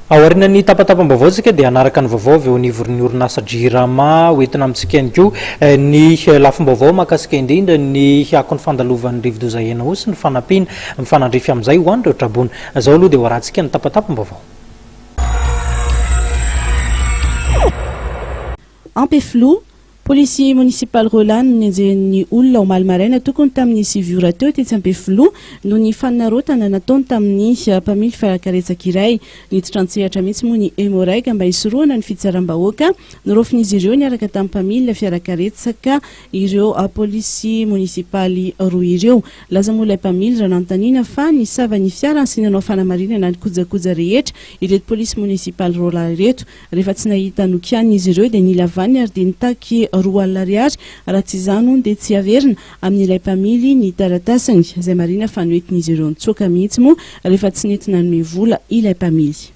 Aorian'ny tapatapam-baovao isika dia hanaraka ny vaovao avy eo anivon'ny orinasa Jirama ho entina amintsika ihany koa ny lafim-baovao mahakasika indrindra ny akon'ny fandalovan'ny rivodoza Enawo sy ny fanampiana mifanandrify amin'izay ho an'ireo traboina. Izao aloha dia ho arahantsika ny tapatapam-baovao. Ampefiloha, Polisy monisipaly roa lahy no nenjehin'ny olona omaly maraina tokony tamin'ny sivy ora teo tetsy Ampefiloha noho ny fanarotana nataony tamin'ny mpamily fiarakaretsaka iray. Niditra an-tsehatra mihitsy moa ny Emmo-Reg mba hisorohana ny fitsaram-bahoaka. Noraofin'izy ireo niaraka tamin'ny mpamily fiarakaretsaka ireo polisy monisipaly roa ireo. Nilaza moa ilay mpamily raha nanontaniana fa nisava ny fiarany sy nanao fanamarinana ny kojakoja rehetra ireto polisy monisipaly roa lahy ireto. Rehefa tsy nahita nokianina izy ireo dia nila vaniny ary dia nitaky 2000 ariary, raha tsy izany hono dia tsy haverina amin'ilay mpamily ny taratasiny, izay marihina fa noentin'izy ireo nitsoaka mihitsy moa rehefa tsy nety nanome vola ilay mpamily.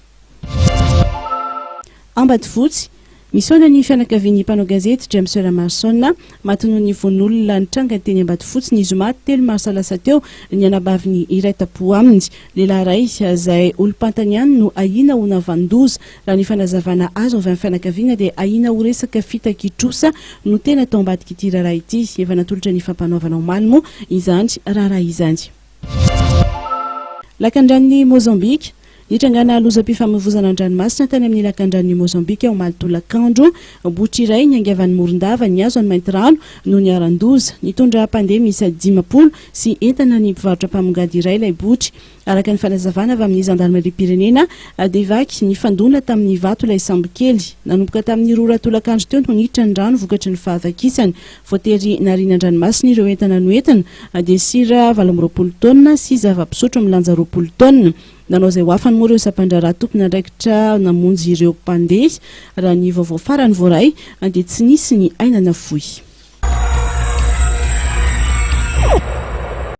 Ambatofotsy, Misaona ny fianakavian'ny mpanao gazety James Ramarosaona, maty noho ny vono olona nitranga teny Ambatofotsy ny zoma telo marsa lasa teo ny anabaviny iray tampo aminy. Lehilahy iray izay olom-pantany ihany no ahiana ho navanon-doza. Raha ny fanazavana azo avy amin'ny fianakaviana dia ahiana ho resaka fitaky trosa no tena tao ambadik'ity raharaha ity. Efa natolotra ny fampanoavana omaly moa izany raharaha izany. Lakandranon'i Mozambika, Nitrangana lozam-pifamoivozana an-dranomasina tany amin'ny lakandranon'i Mozambika omaly tolakandro. Botry iray niainga avy any Morondava nihazo an'i Maintirano no niharan-doza. Nitondra mpandeha miisa 50 sy entana ny mpivarotra mpamongady iray ilay botry. Araka ny fanazavana avy amin'ny zandarimariam-pirenena dia vaky nifandona tamin'ny vato ilay sambokely. Nanomboka tamin'ny roa ora tolakandro teo no niditra ny rano vokatry ny fahavakisany. Voatery nariana an-dranomasina ireo entana noentina dia sira 28 taonina sy zava-pisotro milanja 20 taonina. Nanao izay ho afany moa ireo sampandraharaha tompon'andraikitra namonjy ireo mpandeha. Raha ny vaovao farany voaray dia tsy nisy ny aina nafoy.